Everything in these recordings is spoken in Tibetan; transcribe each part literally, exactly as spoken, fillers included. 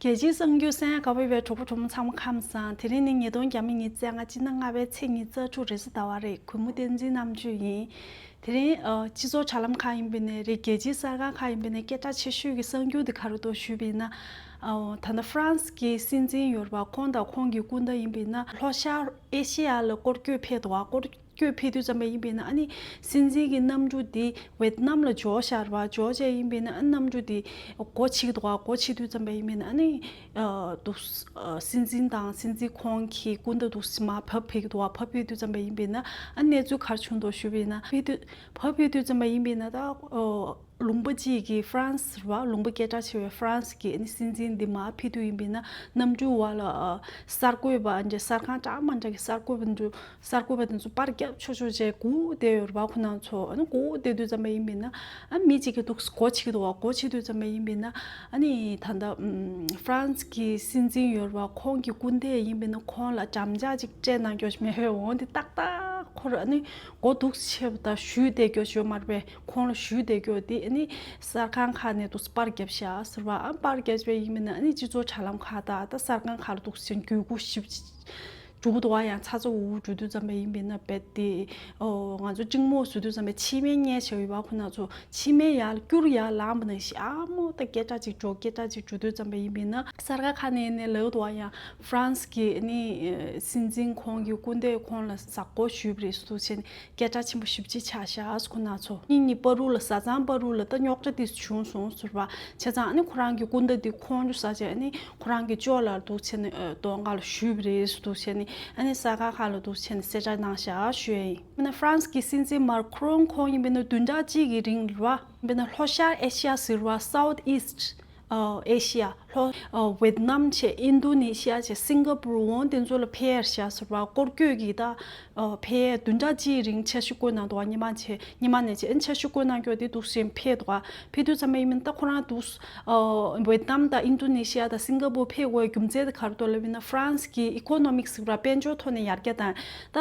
རྒྱལ་སྤྱིའི་གསར་འགྱུར་གསན་ཡག་དགའ་པོ་ཡོད་པའི་གྲོགས་པོ་གྲོགས་མོ་ཚང་མ་ཁམས་བཟང་། དེ་རིང་ནི་ཉིས་སྟོང་ཉི་ཤུ་རྩ་ལྔ་སྤྱི་ཟླ་ལྔ་པའི་ཚེས་ཉི་ཤུ་རྩ་དྲུག་རེས་གཟའ་ཟླ་བ་རེད། གུས་མོ་བསྟན་འཛིན་རྣམ་དཔྱོད་ཡིན། དེ་རིང་ཨ་སྤྱི་ཚོགས་དྲ་ལམ་ཁག་ཡིན་པ་ཡིན་ནའི་རེད། རྒྱལ་སྤྱིའི་གསར་ཁང་ཁག་ཡིན་པ་ཡིན་ནའི་སྐད་གྲགས་ཆེ་ཤོས་ཀྱི་གསར་འགྱུར་དེ་ག་རེ་འདུག་ཞུས་པ་ཡིན་ན། ཨ་ད་ལྟ་ཧྥ་རན་སི་གི་སྲིད་འཛིན་ཡོད་རེད་པ། ཁོང་དང་ཁོང་གི་སྐུ་ཟླ་ཡིན་པ་ཡིན་ན་ལྷོ་ཤར་ཨེ་ཤི་ཡ་ལ་སྐོར་སྐྱོད་ཕེབས་འདུག་པ། སྐོར་སྐྱོད་ཕེབས་དུས་ཙམ་པ་ཡིན་པ་ཡིན་ན་ཨ་ནི་སྲིད་འཛིན་གྱི་གནམ་གྲུ་དེ་ཝེད་ནམ་ལ་འབྱོར་བཞག་རེད་པ། འབྱོར་བྱས་ཡིན་པ་ཡིན་ན་ཨ་ནི་གནམ་གྲུ་དེ་སྒོ་ཕྱེ་འདུག་པ། སྒོ་ཕྱེ་དུས་ཙམ་པ་ཡིན་པ་ཡིན་ན་ཨ་ནི་ཨ་འདུག་ཨ་སྲིད་འཛིན་དང་སྲིད་འཛིན་ཁོང་གི་སྐུ་ཟླ་འདུག་མར་བབས་ཕེབས་འདུག་པ། བབས་ཕེབས་དུས་ཙམ་པ་ཡིན་པ་ཡིན་ན་ཨ་གནས་ཚུལ་ག་རེ་བྱུང་འདུག་ཞུས་པ་ཡིན་ན། ཕེབས་དུས་བབས་ཕེབས་དུས་ཙམ་པ་ཡིན་པ་ཡིན་ན་ད་ཨོ་ལུང་པ་གཅིག་གི་ཧྥ་རན་སི་རེད་པ། ལུང་པ་སྐད་གྲགས་ཆེ་བའི་ཧྥ་རན་སི་གི་ཨ་ནི་སྲིད་འཛིན་འདི་མར་ཕེབས་དུས་ཡིན་པ་ཡིན་ན་གནམ་གྲུའི་འོག་ལ་ཨ་གསར་འགོད་པ་འདྲ་གསར་ཁང་འདྲ་མི་འདྲ་གི་གསར་འགོད་པ་འདྲ་གསར་འགོད་པ་དེ་ཚོ་པར་རྒྱབ་ཆོག་ཆོག་བྱས་སྒུག་བསྡད་ཡོད་རེད་པ། ཁོ་རང་ཚོ་ཨ་ནི་སྒུག་བསྡད་དུས་ཙམ་པ་ཡིན་པ་ཡིན་ན་ཨ་མི་གཅིག་གིས་འདུག་སྒོ་ཕྱེ་འདུག་པ། སྒོ་ཕྱེ་དུས་ཙམ་པ་ཡིན་པ་ཡིན་ན་ཨ་ནི་ད་ལྟ་ཨམ་ཧྥ་རན་སི་གི་སྲིད་འཛིན་ཡོད་རེད་པ། ཁོང་གི་སྐུ་ཟླ་ཡིན་པ་ཡིན་ན་ཁོང་ལ་འགྲམ་ལྕག་ཅིག་སྤྲད་གནང་རྒྱུ་ཞིག་མེད་པས། འོ་འདི་ཏག་ཏག་ཁོ་རང་ཨ་ནི་སྒོ་འདུག་ཕྱེ་བ་དང་གཞུས་བསྡད་རྒྱུ་ཞིག་ཡོད་མ་རེད་པས། ཁོང་ལ་གཞུས་བསྡད་རྒྱུ་དེ་ཨ་ནི་གསར་ཁང་ཁག་ནས་འདུག་པར་བརྒྱབ་བཞག་ཟེར་བ། ཨ་པར་བརྒྱབ་པ་ཡིན་པ་ཡིན་ན་ཨ་ནི་སྤྱི་ཚོགས་དྲ་ལམ་ཁག་དང་ད་གསར་ཁང་ཁག་ལ་འདུག་ཟེར་བརྒྱུད་སྐུར་ཞིབ་འགྲོ་གི་འདུག་པ། ཡང་ཚ་ཚ་འུར་འུར་འགྲོ་དུས་ཙམ་པ་ཡིན་པ་ཡིན་ན་རྦད་དེ་ཨོ་ང་ཚོ་གཅིག་མོ་བཟོ་དུས་ཙམ་པ་མཆི་མས་མནན་བྱས་ཡོད་པ། ཁོ་ན་ཚོ་མཆི་མས་ཡར་སྐྱུར་ཡར་ལངས་པ་ནང་བཞིན་ཨ་མོ་ད་སྐད་གྲགས་ཅིག་འགྲོ་སྐད་གྲགས་ཅིག་འགྲོ་དུས་ཙམ་པ་ཡིན་པ་ཡིན་ན་གསར་ཁང་ཁག་ནས་ནས་ལབ་འདུག་པ། ཡང་ཧྥ་རན་སི་གི་ཨ་ནི་སྲིད་འཛིན་ཁོང་གི་སྐུ་ཟླས་ཁོང་ལ་གཟའ་སྐོར་ཞུས་པ་རེད་ཟེར་དུས་ཙམ་པ་སྐད་གྲགས་ཆེན་པོ་ཞེ་པོ་ཅིག་ཆགས་ཤག་ཁོ་ན་ཚོ་གཉིས་གཉིས་བར་དུ་ལ་བཟའ་ཚང་བར་དུ་ལ་ད་རྙོག་དྲ་དེ་བྱུང་སོང་ཟེར་བ། བྱས་ཙང་ཨ་ནི་ཁོ་རང་གི་སྐུ་ཟླ་དེ་ཁོང་ཁྲོ་ཟ་བྱས་ཨ་ནི་ཁོ་རང་གི་ཅོག་ལ་འདུག་བྱས་ནས་ཨ་གདོང་ཁ་ལ་གཞུས་པ་རེད་ཟེར་འདུག་བྱས་ནས་ཨ་ནི་གསར་ཁང་ཁག་ལ་འདུག་བྱས་ནས་གསལ་བསྒྲགས་གནང་ཤག་ཞུ་ཡ་ཡིན། ཨ་ནི་ཧྥ་རན་སི་གི་སྲིད་འཛིན་མཱ་ཁི་རོན་ཁོང་ཡིན་པ་ཡིན་ན་བདུན་ཕྲག་གཅིག་གི་རིང་ལ་རེད་པ། ཡིན་པ་ཡིན་ན་ལྷོ་ཤར་ཨེ་ཤི་ཡ་ཟེར་བ། South East ཨ་ཨེ་ཤི་ཡ། ལྷོ་ཨ་ཝེད་ནམ་བྱས། ཨིན་རྡུ་ནེ་ཤི་ཡ་བྱས། སིང་ག་པུར། འོ་དེ་ཚོ་ལ་ཕེབས་ཤག་ཟེར་བ། སྐོར་སྐྱོད་ཀྱི་ད་ཨ་ཕེབས་བདུན་ཕྲག་གཅིག་རིང་འཆར་གཞི་བཀོད་གནང་འདུག་པ། སྔོན་མ་བྱས་སྔོན་མ་ནས་བྱས་འཆར་གཞི་བཀོད་གནང་རྒྱུ་དེ་འདུག་སེ་ཕེབས་འདུག་པ། ཕེབས་དུས་ཙམ་པ་ཡིན་མིན་ད་ཁོ་རང་འདུག་ཨ་ཝེད་ནམ་དང་ཨིན་རྡུ་ནེ་ཤི་ཡ་དང་སིང་ག་པུར་ཕེབས་དགོས་རྒྱུ་མཚན་དེ་ག་རེ་འདུག་ལབ་ཡིན་ན་ཧྥ་རན་སི་གི་ཨི་ཀོ་ནོ་མིག་ཟེར་བ། དཔལ་འབྱོར་ཐོག་ནས་ཡར་རྒྱས་བཏང་། ད་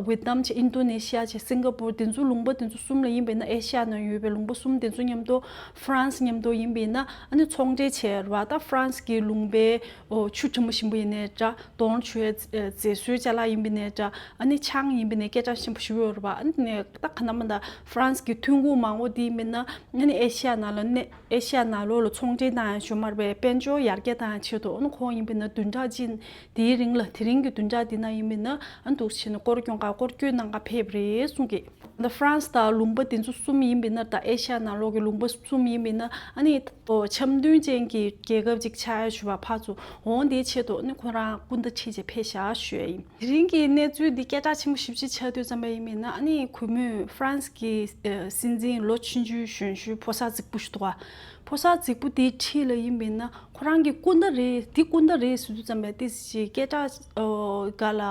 ཝེད་ནམ་བྱས། ཨིན་རྡུ་ནེ་ཤི་ཡ་བྱས། སིང་ག་པུར། དེ་ཚོ་ལུང་པ་དེ་ཚོ་གསུམ་ལ་ཡིན་པ་ཡིན་ན་ཨེ་ཤི་ཡ་ནང་ཡོད་པའི་ལུང་པ་གསུམ་དེ་ཚོ་མཉམ་དུ་ཧྥ་རན་སི་མཉམ་དུ་ཡིན་པ་ཡིན་ན་ཨ་ནི་ཚོང་འབྲེལ་བྱས་རེད་པ། ད་ཧྥ་རན་སི་གི་ལུང་པའི་ཨོ་ཆུ་གྲང་མོ་ཞིམ་པོ་ཡིན་ནའི་འདྲ། གདོང་བྱུག་ཡའི་རྫས་བཟོའི་ཅ་ལག་ཡིན་པ་ཡིན་ནའི་འདྲ། ཨ་ནི་ཆང་ཡིན་པ་ཡིན་ནའི་སྐད་གྲགས་ཆེན་པོ་ཞིག་ཡོད་རེད་པ། ཨ་ནི་ད་ག་ན་མ་ད་ཧྥ་རན་སི་གི་ཐོན་ཁུངས་མང་པོ་དེ་ཡིན་པ་ཡིན་ན་ཨ་ནི་ཨེ་ཤི་ཡ་ནང་ལ་གནས། ཨེ་ཤི་ཡ་ནང་ལོགས་ལ་ཚོང་འབྲེལ་གནང་ཡ་ཞུ་མ་རེད་པས། དཔལ་འབྱོར་ཡར་རྒྱས་གཏང་ཡ་ཆེད་དུ་ཨ་ནི་ཁོང་ཡིན་པ་ཡིན་ན་བདུན་ཕྲག་གཅིག་དེའི་རིང་ལ་དེ་རིང་གི་བདུན་ཕྲག་འདི་ན་ཡིན་པ་ཡིན་ན་ཨ་ནི་འདུག་སེ་བྱས་ནས་སྐོར་སྐྱོད་ག་སྐོར་སྐྱོད་གནང་ག་ཕེབས་རེད་གསུང་གི། ད་ཧྥ་རན་སི་དང་ལུང་པ་དེ་ཚོ་གསུམ་ཡིན་པ་ཡིན་ན། ད་ཨེ་ཤ་ཡ་ནང་ལོགས་ཀྱི་ལུང་པ་གསུམ་ཡིན་པ་ཡིན་ན་ཨ་ནི་འཆམ་མཐུན་ཅན་གྱི་རྒྱལ་ཁབ་ཅིག་ཆགས་ཡ་ཞུ་བ་ཕར་ཚུར་འོང་དེའི་ཆེད་དུ་ཨ་ནི་ཁོ་རང་སྐུ་ཟླ་ཁྲིད་བྱས་ཕེབས་ཤག་ཞུ་ཡ་ཡིན། དེ་རིང་གི་གནས་ཚུལ་འདི་སྐད་གྲགས་ཆེན་པོ་ཞེ་པོ་ཅིག་ཆགས་དུས་ཙམ་པ་ཡིན་པ་ཡིན་ན་ཨ་ནི་གུས་མོས་ཧྥ་རན་སི་གི་ཨ་སྲིད་འཛིན་ལོ་ཆུང་ཆུང་གཞོན་གཞོན་ཕོ་གསར་རྫིག་པོ་ཞིག་འདུག་ག་ཕོ་གསར་རྫིག་པོ་དེའི་འཁྲིས་ལ་ཡིན་པ་ཡིན་ན་ཁོ་རང་གི་སྐུ་ཟླ་རེད། དེ་སྐུ་ཟླ་རེད་ཟེར་དུས་ཙམ་པ་ཏོག་ཙམ་སྐད་གྲགས་ཨོ་ག་ལ་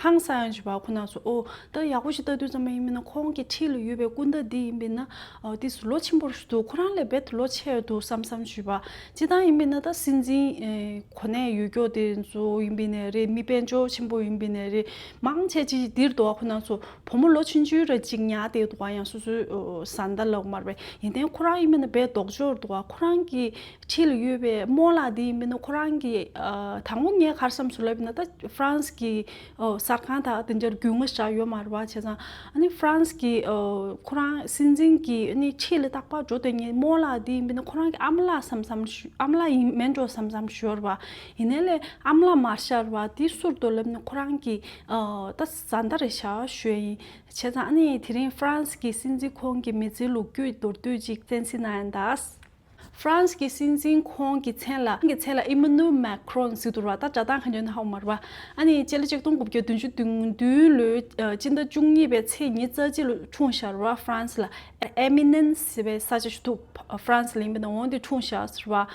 ཧང་སང་ཡང་ཞུ་བ། ཁོ་རང་ཚོ་ཨོ་ད་ཡག་པོ་ཞིག་ལྟ་དུས་ཙམ་པ་ཡིན་པ་ཡིན་ན་ཁོང་གི་འཁྲིས་ལ་ཡོད་པའི་སྐུ་ཟླ་འདི་ཡིན་པ་ཡིན་ན་ཨོ་ཏོག་ཙམ་ལོ་ཆེན་པོ་ཞིག་འདུག་ཁོ་རང་ལས་རྦད་དེ་ལོ་ཆེ་འདུག་བསམ་བསམ་ཞུས་པ། སྤྱིར་བཏང་ཡིན་པ་ཡིན་ན་ད་སྲིད་འཛིན་ཨེ་གོ་གནས་ཡོད་མཁན་དེ་ཚོ་ཡིན་པ་ཡིན་ནའི་རེད། མི་དཔལ་འབྱོར་ཆེན་པོ་ཡིན་པ་ཡིན་ནའི་རེད། མང་ཆེ་ཅིག་འདིར་འདུག་ག་ཁོ་རང་ཚོ་བུ་མོ་ལོ་ཆུང་ཆུང་རེ་གཅིག་ཉར་བསྡད་འདུག་ག་ཡང་སོ་སོའི་ཨོ་བཟའ་ཟླ་ལབ་མ་རེད་པས། ཡིན་ནའི་ཁོ་རང་ཡིན་པ་ཡིན་ན་རྦད་ལྡོག་ཕྱོགས་འདུག་ག་ཁོ་རང་གི་འཁྲིས་ལ་ཡོད་པའི་རྨོ་ལགས་དེ་ཡིན་པ་ཡིན་ན་ཁོ་རང་གི་ཨ་དང་པོ་ངས་ག་རེ་བསམ་སོང་ལབ་ཡིན་ན་ད་ཧྥ་རན་སི་གི་ཨོ་གསར་ཁང་དག་དེ་འདྲར་རྒྱུས་མངའ་ཞིག་ཡོད་མ་རེད་པ། བྱས་ཙང་ཨ་ནི་ཧྥ་རན་སི་གི་ཨོ་ཁོ་རང་སྲིད་འཛིན་གྱི་ཨ་ནི་འཁྲིས་ལ་རྟག་པར་འགྲོ་སྡོད་མཁན་རྨོ་ལགས་དེ་ཡིན་པ་ཡིན་ན་ཁོ་རང་གི་ཨ་མ་ལགས་བསམ་བསམ་ཞུ། ཨ་མ་ལགས་ཡིན་མིན་འགྲོ་བསམ་བསམ་ཞུ་བ་རེད་པ། ཡིན་ནའི་ལས་ཨ་མ་ལགས་མ་ཤར་བ་དེ་སུ་རེད་འདུག་ལབ་ན་ཁོ་རང་གི་ཨོ་ད་བཟའ་ཟླ་རེད་ཤག་ཞུ་ཡ་ཡིན། བྱས་ཙང་ཨ་ནི་དེ་རིང་ཧྥ་རན་སི་གི་སྲིད་འཛིན་ཁོང་གི་མི་ཚེའི་ལོ་རྒྱུས་མདོར་བསྡུས་ཅིག་གསན་གཟིགས་གནང་ཡ་ཡིན་ད། ཧྥ་རན་སི་གི་སྲིད་འཛིན་ཁོང་གི་མཚན་ལ་ཁོང་གི་མཚན་ལ་ཨི་མ་ནུ་མེག་ཁི་རོན་ཟེར་འདུག་ར། ད་སྒྲ་གདངས་ག་འདྲ་ཡིན་ཧ་གོ་མ་རེད་པ། ཨ་ནི་སྤྱི་ལོ་ཆིག་སྟོང་དགུ་བརྒྱ་བདུན་ཅུ་དོན་བདུན་ལོའི་ཨ་སྤྱི་ཟླ་བཅུ་གཉིས་པའི་ཚེས་ཉི་ཤུ་རྩ་གཅིག་ལ་འཁྲུངས་ཤག་ར། ཧྥ་རན་སི་ལ་ཨེ་མི་ནན་ཟེར་བའི་ས་ཆ་ཞིག་འདུག་ཧྥ་རན་སི་ལ་ཡིན་པ་ན་འོང་དེ་འཁྲུངས་ཤག་ཟེར་བ།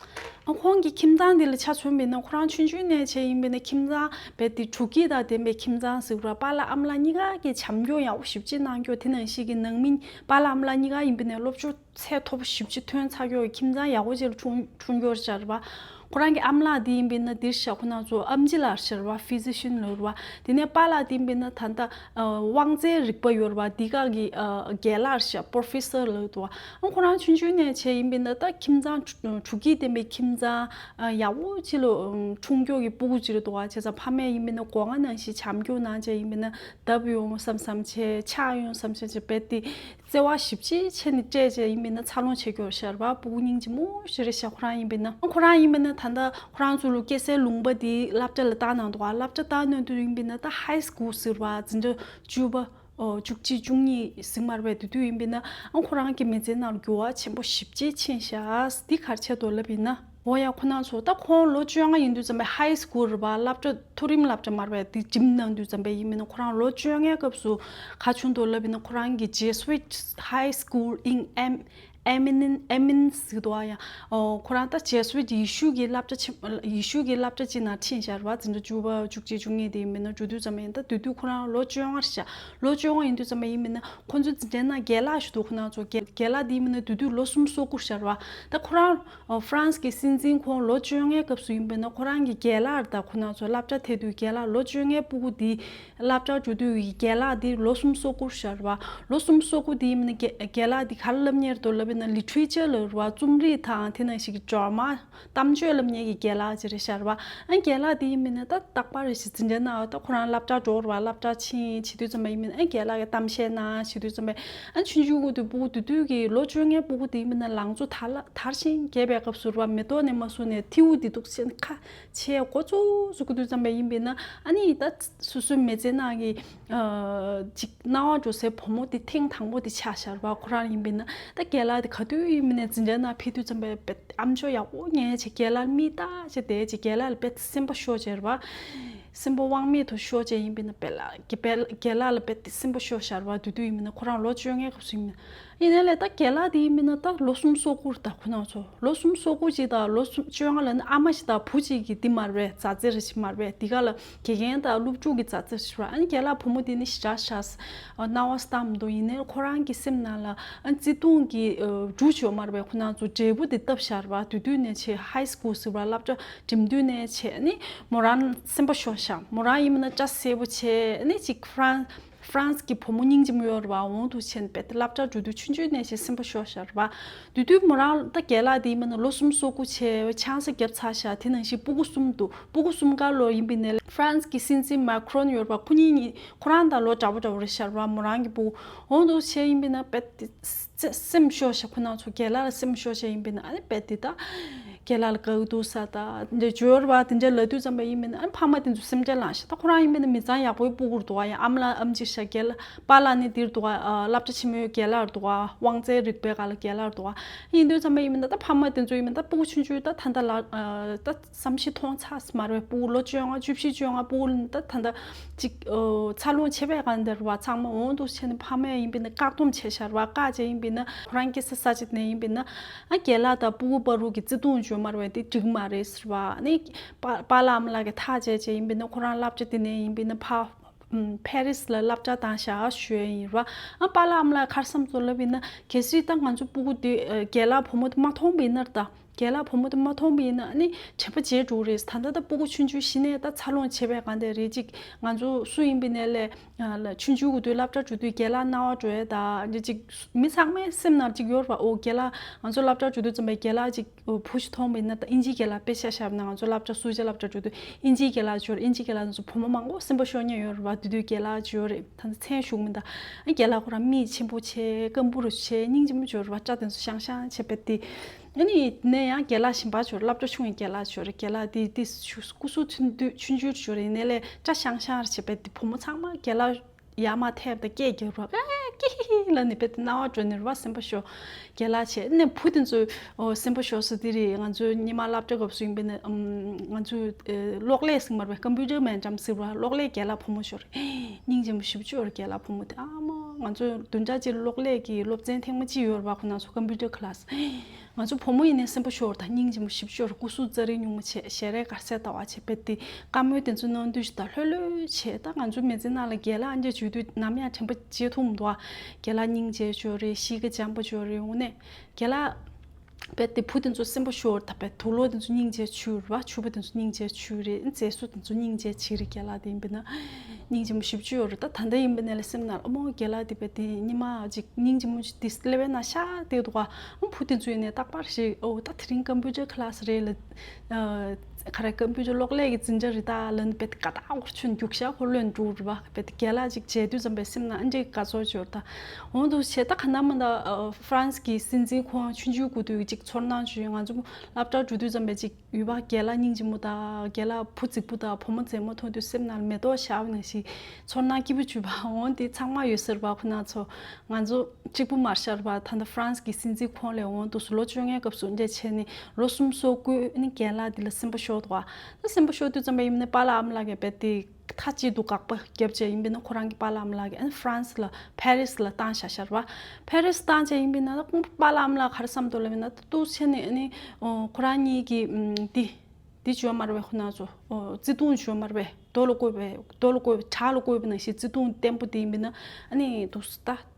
ཨ་ཁོང་གི་ཁྱིམ་ཚང་འདི་ལ་ཆ་མཚོན་པ་ཡིན་ན་ཁོ་རང་ཆུང་ཆུང་ནས་བྱས་ཡིན་པ་ན་ཁྱིམ་ཚང་རྦད་དེ་སྤྲོ་སྐྱིད་དང་ལྡན་པའི་ཁྱིམ་ཚང་ཟེར་བ། པཱ་ལགས་ཨ་མ་ལགས་གཉིས་ཀ་གིས་བྱམས་སྐྱོང་ཡག་པོ་ཞེ་པོ་ཅིག་གནང་རྒྱུ། དེ་ནང་བཞིན་གྱི་ནང་མི་པཱ་ལགས་ཨ་མ་ལགས་གཉིས་ཀ་ཡིན་པ་ན་སློབ་སྦྱོང་ཚད་མཐོ་པོ་ཞེ་པོ་ཅིག་ཐོན་ཚར་རྒྱུ། ཁྱིམ་ཚང་ཡག་པོ་ཅིག་ལ་འཁྲུངས་འཁྲུངས་རྒྱུ་རེད་ཤག་ར། ཁོ་རང་གི་ཨམ་ལགས་དེ་ཡིན་པས་ན་འདིར་ཤ་ཁོ་ན་ཚོ་ཨམ་ཆི་ལགས་ཤར་བ་ཕི་ཟི་ཤན་ལོར་བ། དེ་ནས་པཱ་ལགས་དེ་ཡིན་པས་ན་ད་ལྟ་དབང་རྩའི་རིག་པ་ཡོར་བ་འདི་ག་གི་རྒན་ལགས་ཤ་པོ་རོ་ཕེ་སར་ལོར་འདུག་བ། ཁོ་རང་ཆུང་ཆུང་ནས་བྱས་ཡིན་པས་ན་ད་ཁྱིམ་ཚང་དྲུག་སྐྱེས་ལྡན་པའི་ཁྱིམ་ཚང་ཡག་པོ་ཅིག་ལོ་འཁྲུངས་མགྱོགས་ཀྱི་སྤུ་གུ་ཅིག་རེད་འདུག་བ། བྱས་ཙང་ཕ་མས་ཡིན་པས་ན་སྒོ་ང་ནང་བཞིན་བྱམས་སྐྱོང་གནང་བྱས་ཡིན་པས་ན་བརྡབ་ཡོང་བསམ་བསམ་བྱས་ཆག་ཡོང་བསམ་བསམ་བྱས་རྦད་དེ། བརྩེ་བ་ཞིབ་ཅིག་བྱས་ནས་སྤྲད་བྱས་ཡིན་པས་ན་འཚར་ལོངས་བྱེད་རྒྱུ་ཤར་བ། སྤུ་གུ་སྙིང་རྗེ་མོ་ཞིག་རེད་ཤག་ཁོ་རང་ཡིན་པས་ན། ཁོ་རང་ཡིན་པས་ན་ད་ལྟ་ཁོ་རང་ཚོ་ལོ་སྐྱེ་སའི་ལུང་པ་དེ་སློབ་གྲྭ་ལ་བཏང་གནང་འདུག་ག་སློབ་གྲྭ་བཏང་གནང་དུས་ཡིན་པས་ན་ད་ཧའི་སི་ཀུལ་ཟེར་བ་འཛིན་གྲྭ་བཅུ་པ། ཨོ་བཅུ་གཅིག་བཅུ་གཉིས་ཟིན་མར་བའི་དུས་དུས་ཡིན་པས་ན་ཨང་ཁོ་རང་གི་མི་ཚེ་ནང་ལ་འགྱུར་བ་ཆེན་པོ་ཞིབ་ཅིག་ཕྱིན་ཤག་འདི་ག་རེ་ཆེད་དུ་ལབ་ཡིན་ན། འོ་ཡ་ཁོ་ན་ཚོ་ད་ཁོང་ལོ་བཅོ་ལྔ་ཡིན་དུས་ཙམ་པའི་ཧའི་སི་ཀུལ་རེད་པ། སློབ་གྲྭ་མཐོ་རིམ་སློབ་གྲྭ་མར་བས་དེ་འགྲིམ་གནང་དུས་ཙམ་པའི་ཡིན་མིན་ན་ཁོ་རང་ལོ་བཅོ་ལྔའི་སྐབས་སུ་ག་བྱུང་འདུག་ལབ་ཡིན་ན་ཁོ་རང་གི་Jesuit High School in Em- Emin- Eminence ཟེར་འདུག་ཨ་ཡ། ཨོ་ཁོ་རང་ད་Jesuit ཡེ་ཤུ་གི་སློབ་གྲྭ་ཆེ་ཡེ་ཤུ་གི་སློབ་གྲྭ་ཅིག་ནང་ཕྱིན་ཤག་རེད་པ། འཛིན་གྲྭ་བཅུ་པ་བཅུ་གཅིག་བཅུ་གཉིས་དེ་ཡིན་མིན་ན་འགྲོ་དུས་ཙམ་པ་ཡིན། ད་དུས་དུས་ཁོ་རང་ལོ་བཅོ་ལྔ་རེད་ཤག་ལོ་བཅོ་ལྔ་ཡིན་དུས་ཙམ་པ་ཡིན་མིན་ན་ཁོ་ཚོ་འཛིན་གྲྭ་ནང་རྒན་ལགས་ཞིག་འདུག་ཁོ་རང་ཚོ་རྒན་རྒན་ལགས་དེ་ཡིན་མིན་ན་དུས་དུས་ལོ་གསུམ་སོ་དགུ་ཤག་རེད་པ། ད་ཁོ་རང་ཨོ་ཧྥ་རན་སི་གི་སྲིད་འཛིན་ཁོང་ལོ་བཅོ་ལྔའི་སྐབས་སུ་ཡིན་པས་ན་ཁོ་རང་གི་རྒན་ལགས་དང་ཁོ་ན་ཚོ་སློབ་གྲྭ་ཐད་དུས་རྒན་ལགས་ལོ་བཅོ་ལྔའི་སྤུ་གུ་འདི་སློབ་གྲྭར་འགྲོ་དུས་ཀྱི་རྒན་ལགས་འདི་ལོ་གསུམ་སོ་དགུ་ཤར་བ། ལོ་གསུམ་སོ་དགུ་འདི་ཡིན་ན་རྒན་རྒན་ལགས་འདི་ག་རེ་ལབ་མཁན་རེད་འདུག་ལབ་པས་ན་ལི་ཊི་རེ་ཅར་ལབ་རེད་བ། རྩོམ་རིག་དང་དེ་ནང་བཞིན་གྱི་ཌ་ར་མ་གཏམ་བརྗོད་ལབ་མཁན་གྱི་རྒན་ལགས་ཅིག་རེད་ཤར་བ། ཨ་རྒན་ལགས་འདི་ཡིན་མིན་ན་ད་རྟག་པར་རེ་ཞིག་འཛིན་གྲྭ་ནང་ད་ཁོ་རང་སློབ་གྲྭར་འགྲོ་རེད་བ། སློབ་གྲྭར་ཕྱིན་བྱེད་དུས་ཙམ་པ་ཡིན་མིན་ན་ཨ་རྒན་ལགས་ཀྱི་གཏམ་བཤད་གནང་བྱེད་དུས་ཙམ་པ་ཨ་ཆུང་ཆུང་གི་དུས་སྤུ་གུ་དེ་དུས་ཀྱི་ལོ་བཅོ་ལྔའི་སྤུ་གུ་དེ་ཡིན་མིན་ན་ལང་ཚོ་དར་ལ་དར་ཞིང་རྒྱས་པའི་སྐབས་སུ་རེད་བ། མེ་ཏོག་ནས་མ་བཟུང་ནས་ཐེའུ་དེ་འདུག་སེ་ཁ་ཆེ་འགོ་ཚུགས་ཚུགས་ཀྱི་དུས་ཙམ་པ་ཡིན་པས་ན་ཨ་ནི་ད་སོ་སོའི་མི་ཚེ་ནང་གི་ཅིག་སྣང་བ་འགྲོ་སའི་བུ་མོ་དེ་ཐེངས་དང་པོ་དེ་ཆགས་ཤར་བ། ཁོ་རང་ཡིན་པས་ན་ད་རྒན་ལགས་དེ་ག་དུས་ཡིན་མིན་ནས་འཛིན་གྲྭ་ནང་ཕེབས་དུས་ཙམ་པའི་ཨམ་ཅོག་ཡག་པོ་ཉན་བྱས་རྒན་ལགས་མིག་ལྟ་བྱས་བསྡད་བྱས་རྒན་ལགས་ལ་དཔེ་སེམས་པ་ཤོར་བྱས་རེད་བ། སེམས་པ་དབང་མེད་དུ་ཤོར་བྱས་ཡིན་པས་ན་དཔེ་ལ་རྒན་པའི་རྒན་ལགས་ལ་དཔེ་སེམས་པ་ཤོར་ཤར་བ། དུས་དུས་ཡིན་མིན་ན་ཁོ་རང་ལོ་བཅོ་ལྔའི་སྐབས་སུ་ཡིན་མིན་ཡིན་ནའི་ལས་ད་རྒན་ལགས་དེ་ཡིན་མིན་ན་ད་ལོ་གསུམ་སོ་དགུ་རེད། ད་ཁོ་རང་ཚོ་ལོ་གསུམ་སོ་དགུ་ཅིག་དང་ལོ་གསུམ་བཅོ་ལྔ་ལ་ནི་ཨ་མ་ཞིག་དང་བུ་གཅིག་གི་འདི་མར་བས་མཛའ་བརྩེ་རེ་ཞིག་མར་བས་འདི་ག་ལ་དགེ་རྒན་དང་སློབ་ཕྲུག་གི་མཛའ་བརྩེ་ཞིག་ར། ཨ་ནི་རྒན་ལགས་བུ་མོ་དེ་ནི་ཞེ་དྲག་ཤ་སྣང་བ་སྟབས་མི་འདུག་ཡིན་ནའི་ཁོ་རང་གི་སེམས་ནང་ལ་ཨ་བརྩེ་དུང་གི་འབྲུ་བཅོ་མར་བས་ཁོ་རང་ཚོ་འབྲས་བུ་དེ་བཏབ་ཤར་བ། དུས་དུས་ནས་ཆེ་ཧའི་སི་ཀུལ་ཟེར་བ་སློབ་གྲྭ་འགྲིམ་དུས་ནས་ཆེ་ཨ་ནི་མོ་རང་སེམས་པ་ཤོར་ཤག་མོ་རང་ཡིན་མིན་ན་སྐྲ་སེར་པོ་ཆེ་ཨ་ནི་ཅིག་ཧྥ་རན་ཧྥ་རན་སི་གི་བུ་མོ་སྙིང་རྗེ་མོ་ཡོད་རེད་བ། འོང་དུ་ཕྱིན་པས་སློབ་གྲྭ་འགྲོ་དུས་ཆུང་ཆུང་ནས་ཞེ་སེམས་པ་ཤོར་ཤག་རེད་བ། དུས་དུས་མོ་རང་ད་རྒན་ལགས་དེ་ཡིན་མིན་ན་ལོ་གསུམ་སོ་དགུ་བྱས་ཆང་ས་བརྒྱབ་ཚར་ཤག་དེ་ནང་བཞིན་སྤུ་གུ་གསུམ་འདུག་སྤུ་གུ་གསུམ་ག་ལོ་ཡིན་པའི་ནས་ཧྥ་རན་སི་གི་སྲིད་འཛིན་མཱ་ཁི་རོན་ཡོད་རེད་བ། ཁོ་གཉིས་གཉིས་ཁོ་རང་དང་ལོ་འདྲ་པོ་འདྲ་པོ་རེད་ཤག་རེད་བ། མོ་རང་གི་སྤུ་གུ་འོང་དུ་བྱས་ཡིན་པའི་ན་དཔེ་སེམས་ཤོར་ཤག་ཁོ་རང་ཚོ་རྒན་ལགས་ལ་སེམས་ཤོར་ཤག་ཡིན་པའི་ན་ཨ་ནི་དཔེ་དེ་ད། རྒན་ལགས་ལ་དགའ་གི་འདུག་ས་ད་འདྲ་བརྗོད་ར་བ་དེ་འདྲ་ལབ་དུས་ཙམ་པ་ཡིན་མིན་ཨ་ཕ་མ་དེ་ཚོ་སེམས་ཁྲལ་ལངས་ཤག་ད་ཁོ་རང་ཡིན་མིན་ན་མི་ཚང་ཡག་པོའི་སྤུ་གུར་འདུག་བ། ཡང་ཨ་མ་ལགས་ཨམ་ཆི་ཤག་རྒན་ལགས་པཱ་ལགས་ནི་འདིར་འདུག་བ། སློབ་གྲྭ་ཆེན་མོའི་རྒན་ལགས་འདུག་བ། དབང་རྩའི་རིག་པའི་སྒང་ལ་རྒན་ལགས་འདུག་བ། ཡིན་དུས་ཙམ་པ་ཡིན་མིན་ད་ད་ཕ་མ་དེ་ཚོ་ཡིན་མིན་ད་སྤུ་གུ་ཆུང་ཆུང་ད་ད་ད་ལ་ད་བསམ་ཤེས་མཐོང་ཚར་མ་རེད། སྤུ་གུ་ལོ་བཅོ་ལྔ་བཅུ་བཞི་བཅོ་ལྔ་སྤུ་གུ་ད་ད་ད་ཅིག་འཚར་ལོངས་བྱེད་པའི་སྒང་དེར་བ་ཚང་མ་འོང་དུ་བྱས་ནས་ཕ་མ་ཡིན་པིན་ན་བཀག་སྡོམ་བྱས་ཤར་བ། བཀག་བྱས་ཡིན་པིན་ན་ཁོ་རང་སྐྱེ་ས་ས་ཆ་ནས་ཡིན་པིན་ན་ཨ་རྒན་ལགས་དང་སྤུ་གུ་བར་དུ་གི་བརྩེ་དུང་བརྗོད་མ་རེད་པས་དེ་འགྲིག་མ་རེད་ཟེར་བ། ཨ་ནི་པཱ་པཱ་ལགས་ཨ་མ་ལགས་ཀྱིས་ཐག་བཅད་བྱས་ཡིན་པིན་ན་ཁོ་རང་སློབ་གྲྭ་དེ་ནས་ཡིན་པིན་ན་ཕ་ཕེ་རིས་ལ་སློབ་གྲྭ་བཏང་བཞག་ཞུ་ཡ་ཡིན་ར། ཨ་པཱ་ལགས་ཨ་མ་ལགས་ག་རེ་བསམ་སོང་ལབ་ཡིན་ན་གལ་སྲིད་ད་ང་ཚོ་སྤུ་གུ་དེ་རྒན་ལགས་བུ་མོ་དེ་མ་མཐོང་པ་ཡིན་ན་ད། རྒན་ལགས་བུ་མོ་དེ་མ་མཐོང་པ་ཡིན་ན་ཨ་ནི་དྲན་པ་བརྗེད་འགྲོ་གི་རེད། ད་ལྟ་ད་སྤུ་གུ་ཆུང་ཆུང་གཞི་ནས་ད་འཚར་ལོངས་བྱེད་པའི་སྒང་དེ་རེད། ཅིག་ང་ཚོ་སུ་ཡིན་པའི་ནས་ལས་ཆུང་ཆུང་གི་དུས་སློབ་གྲྭ་འགྲོ་དུས་རྒན་ལགས་སྣང་བ་འགྲོ་ཡས་ད་འདི་ཅིག་མི་ཚང་མའི་སེམས་ནང་ཅིག་ཡོད་རེད་པ། ཨོ་རྒན་ལགས་ང་ཚོ་སློབ་གྲྭ་འགྲོ་དུས་ཙམ་པའི་རྒན་ལགས་ཅིག་བུ་ཞིག་མཐོང་པ་ཡིན་ན་ད་ཨིན་ཇིའི་རྒན་ལགས་དཔེ་ཆ་བཞག་ན་ང་ཚོ་སློབ་གྲྭ་སུ་ཇཱ་སློབ་གྲྭ་འགྲོ་དུས་ཨིན་ཇིའི་རྒན་ལགས་ཅིག་ཡོད་རེད། ཨིན་ཇིའི་རྒན་ལགས་ང་ཚོ་བུ་མོ་མང་པོ་སེམས་པ་ཤོར་མཁན་ཡོད་རེད་པ། དེ་དུས་རྒན་ལགས་ཅིག་ཡོད་རེད། ད་ནི་མཚན་ཞུགས་མིན་ད། ཨ་རྒན་ལགས་ཁོ་རང་མི་ཆེན་པོ་བྱས་སྙིང་རྗེ་མོ་བྱས་རེད་པ། སྐྲ་དེ་ཚོ་ཤང་ཤང་བྱས་པས་དེ། ཨ་ནི་ནས་ཡང་རྒན་ལགས་གཞན་པ་བྱས་རེད། སློབ་གྲྭ་ཆུང་བའི་རྒན་ལགས་བྱས་རེད། རྒན་ལགས་དེ་དེ་སྐུ་གཟུགས་ཐུང་དུས་ཆུང་ཆུང་བྱས་རེད། ཡིན་ནའི་ལས་སྐྲ་ཤང་ཤང་རེ་བྱས་པས་དེ་བུ་མོ་ཚང་མ་རྒན་ལགས་ཡར་མར་ཐད་པ་དང་སྐད་རྒྱག་རེད་པ། ཨེ་ཀི་ཧི་ཧི་ལབ་ནས་དཔེ་དེ་སྣང་བ་འགྲོ་ནས་རེད་པ། སེམས་པ་ཤོར། རྒན་ལགས་བྱས་ནས་བུ་དེ་ཚོ་ཨོ་སེམས་པ་ཤོར་ས་དེ་རེད། ང་ཚོའི་སྔོན་མ་སློབ་གྲྭ་སྐབས་སུ་ཡིན་པས་ན་ཨམ་ང་ཚོའི་ཨེ་གློག་ཀླད་ཟེར་མ་རེད་པས། ཀམ་པུ་ཊར་མན་འགྲམ་ཟེར་བ། གློག་ཀླད་རྒན་ལགས་བུ་མོ་ཤོར། སྙིང་རྗེ་མོ་ཞེ་པོ་ཅིག་ཡོད་རེད། རྒན་ལགས་བུ་མོ་དེ་ཨ་མ་ང་ཚོ་བདུན་ཕྲག་གཅིག་གློག་ཀླད་ཀྱི་སློབ་ཚན་ཐེངས་མ་གཅིག་ཡོད་རེད་པ། ཁོ་ན་ཚོ་ཀམ་པུ་ཊར་ཁི་ལཱ་སི། ང་ཚོ་བུ་མོ་ཡིན་ནའི་སེམས་པ་ཤོར་དང་སྙིང་རྗེ་མོ་ཞེ་པོ་ཅིག་ཡོད་རེད། སྐུ་གཟུགས་ཙ་རི་སྨྱུག་མ་བྱས། ཞལ་རས་དཀར་གསལ་ལྟ་བ་བྱས་པས་དེ་བཀའ་མོལ་དེ་ཚོ་གནང་དུས་ཤིག་ད་ལྷོད་ལྷོད་བྱས། ད་ང་ཚོ་མི་ཚེ་ནང་ལ་རྒན་ལགས་ཨ་འདྲས་བྱེད་དུས་ནམ་ཡང་དྲན་པ་བརྗེད་ཐུབ་མི་འདུག་ཨ། རྒན་ལགས་སྙིང་རྗེ་ཅིག་ཡོད་རེད། གཤིས་ཀ་འཇམ་པོ་ཅིག་ཡོད་རེད། དངོས་གནས་རྒན་ལགས། རྦད་དེ་བུ་དེ་ཚོ་སེམས་པ་ཤོར་ད། རྦད་དུག་ལོག་དེ་ཚོ་སྙིང་རྗེ་བྱུང་རེད་བ། ཕྱུག་པོ་དེ་ཚོ་སྙིང་རྗེ་བྱུང་རེད། མཛེས་བཟོ་དེ་ཚོ་སྙིང་རྗེ་བྱུང་རེད། རྒན་ལགས་དེ་ཡིན་པས་ན་སྙིང་རྗེ་མོ་ཞེ་པོ་ཅིག་ཡོད་རེད། ད་ད་ལྟ་ཡིན་པས་ན་ལ་སེམས་ནང་ཨ་མོ་རྒན་ལགས་དེ་རྦད་དེ་ཉི་མ་ཅིག་སྙིང་རྗེ་མོ་ཅིག་དེ་སླེབས་པས་ན་ཤ་དེ་འདུག་ག་ཨ་བུ་དེ་ཚོ་ཡིན་ནས་རྟག་པར་ཞིག་ཨོ་ད་དེ་རིང་ཀམ་པུ་ཅར་ཁ་ལ་སི་རེད་ལ། ག་རེ་ཀམ་པུ་ཅར་གློག་ཀླད་ཀྱི་འཛིན་གྲྭ་རེད་ད་ལབ་ནས་རྦད་དེ་དགའ་ཐག་ཁུར་ཆུན་རྒྱུག་ཤ་ཁོ་ལོན་འགྲོ་རེད་བ། རྦད་དེ་རྒན་ལགས་ཅིག་མཇལ་དུས་ཙམ་པའི་སེམས་ནང་ཨ་འདྲའི་དགའ་ཚོར་ཅིག་ཡོད་རེད་ད། འོང་དུ་བྱས་ད་ག་ན་མ་ད་ཧྥ་རན་སི་གི་སྲིད་འཛིན་ཁོང་ཆུང་ཆུང་སྐུ་དུས་ཅིག་ཚོར་སྣང་བྱུང་། ང་ཚོ་སློབ་གྲྭར་འགྲོ་དུས་ཙམ་པའི་ཅིག་ཡུལ་པ་རྒན་ལགས་སྙིང་རྗེ་མོ་དང་རྒན་ལགས་བུ་རྫིག་པོ་དང་བུ་མོ་མཛེས་མོ་མཐོང་དུས་སེམས་ནང་མེ་ཏོག་ཤར་བ་ནང་བཞིན་ཚོར་སྣང་སྐྱིད་པོ་བྱུང་བ། འོང་དེ་ཚང་མ་ཡོད་ཟེར་བ། ཁོ་ན་ཚོ་ང་ཚོ་གཅིག་པུ་མར་ཤར་བ། ད་ལྟ་ཧྥ་རན་སི་གི་སྲིད་འཛིན་ཁོང་ལས་འོང་དུ་ལོ་བཅོ་ལྔའི་སྐབས་སུ་འདྲ་བྱས་ནས་ལོ་གསུམ་སོ་དགུ་ནི་རྒན་ལགས་འདི་ལ་སེམས་པ་ཤོར་འདུག་བ། ད་སེམས་པ་ཤོར་དུས་ཙམ་པ་ཡིན་ན་པཱ་ལགས་ཨ་མ་ལགས་ཀྱིས་རྦད་དེ་མཐའ་གཅིག་ཏུ་དགག་པ་བརྒྱབ་བྱས་ཡིན་པས་ན་ཁོ་རང་གི་པཱ་ལགས་ཨ་མ་ལགས་ཀྱིས་ཨ་ནི་ཧྥ་རན་སི་ལ་ཕ་རི་སི་ལ་བཏང་བཞག་ཤར་བ། ཕ་རི་སི་བཏང་བྱས་ཡིན་པས་ན་ད་ཁོང་པཱ་ལགས་ཨ་མ་ལགས་ག་རེ་བསམ་འདུག་ལབ་ཡིན་ན་ད་འདུག་བྱས་ནས་ཨ་ནི་ཁོ་རང་གཉིས་ཀྱི་འདི་འདི་བྱོས་མ་རེད་པས། ཁོ་ན་ཚོ་བརྩེ་དུང་བྱོས་མ་རེད་པས། རྡོ་ལ་བརྐོས་པའི་རྡོ་ལ་བརྐོས་པའི་བྲག་ལ་བརྐོས་པ་ནང་བཞིན་བརྩེ་དུང་བརྟན་པོ་དེ་ཡིན་པས་ན་ཨ་ནི་འདུག་